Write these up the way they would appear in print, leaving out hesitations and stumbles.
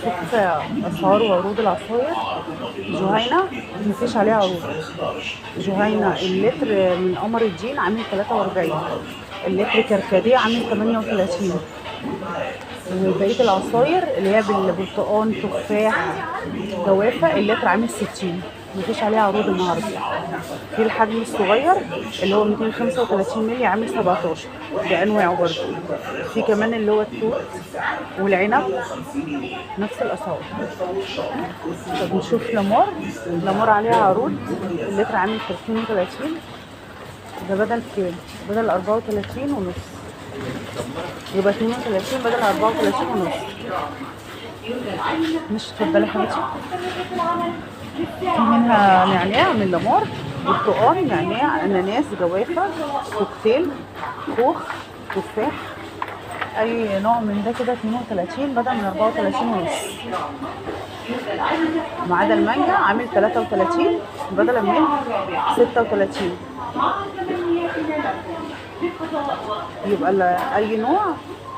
شوف اسعار وعروض العصاير. جهينة مفيش عليها عروض. جهينة اللتر من قمر الدين عامل 43، اللتر كركديه عامل 38، وبقية العصاير اللي هي بالبرتقال تفاح جوافة اللتر عامل 60. مفيش عليها عروض النهارده. في الحجم الصغير اللي هو 235 مللي عامل 17 بأنواعه برضه. في كمان اللي هو التوت والعنب نفس الأسعار. طب نشوف لامار. لامار عليها عروض، اللتر عامل 32، ده بدل كام؟ بدل 34 ونص، يبقى 32 بدل 34 ونص. مش اتفضلي يا حبيبتي. في منها نعناع من لامار، برتقال، نعناع، اناناس، جوافه، كوكتيل، خوخ، تفاح، اي نوع من ده كده 32 بدل من 34 ونص. ما عدا المانجا عامل 33 بدلا من 36. يبقى اي نوع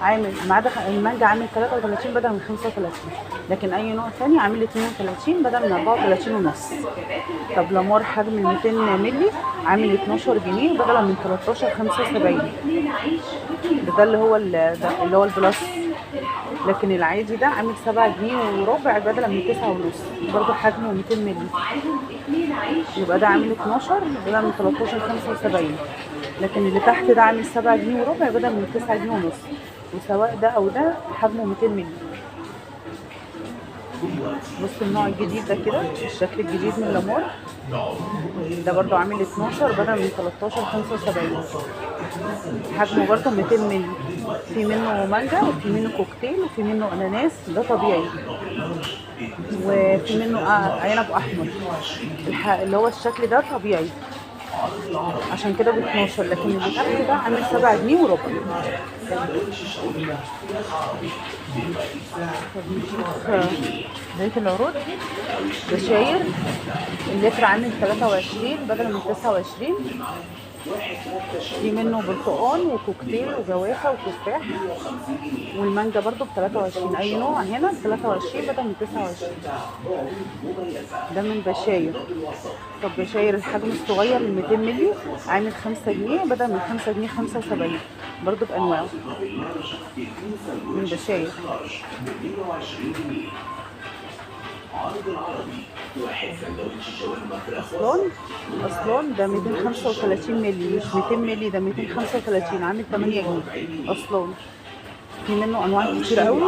عامل، ما عدا المانجا عامل 33 بدل من 35، لكن اي نوع تاني عامل 32 بدل من 34 ونص. طب لامار حجم 200 مللي عامل 12 جنيه بدلا من 13.75. ده اللي هو ده اللي هو ال plus، لكن العادي ده عامل 7 جنيه وربع بدلا من 9 ونص، برضه حجمه 200 مللي. يبقى ده عامل 12 بدل من 13.75، لكن اللي تحت ده عامل 7 جنيه وربع بدل من 9 جنيه ونص، وسواء ده او ده حجمه 200 مللي. بص النوع الجديد ده كده، الشكل الجديد من لامار ده برضو عامل 12 بدل من 13.75، حجمه برضو 200 مللي. في منه مانجا وفي منه كوكتيل وفي منه اناناس ده طبيعي، وفي منه عنب احمر. اللي هو الشكل ده طبيعي عشان كده ب 12، لكن اللي تحت ده عامل 7 جنيه وربع. طب نشوف بقية العروض. بشاير اللتر عامل 23 بدل من 29، في منه برتقال وكوكتيل وجوافة وتفاح، والمانجا برضو ب 23. اي نوع هنا ب 23 بدل من 29. ده من بشاير. طب بشاير الحجم الصغير ال 200 مللي عامل 5 جنيه بدل من 5 جنيه 75، برضو بانواعه من بشاير. اصلان ده 235 مللي، مش 200 مللي، ده 235 عامل 8 جنيه. اصلان في منه انواع كتير قوي،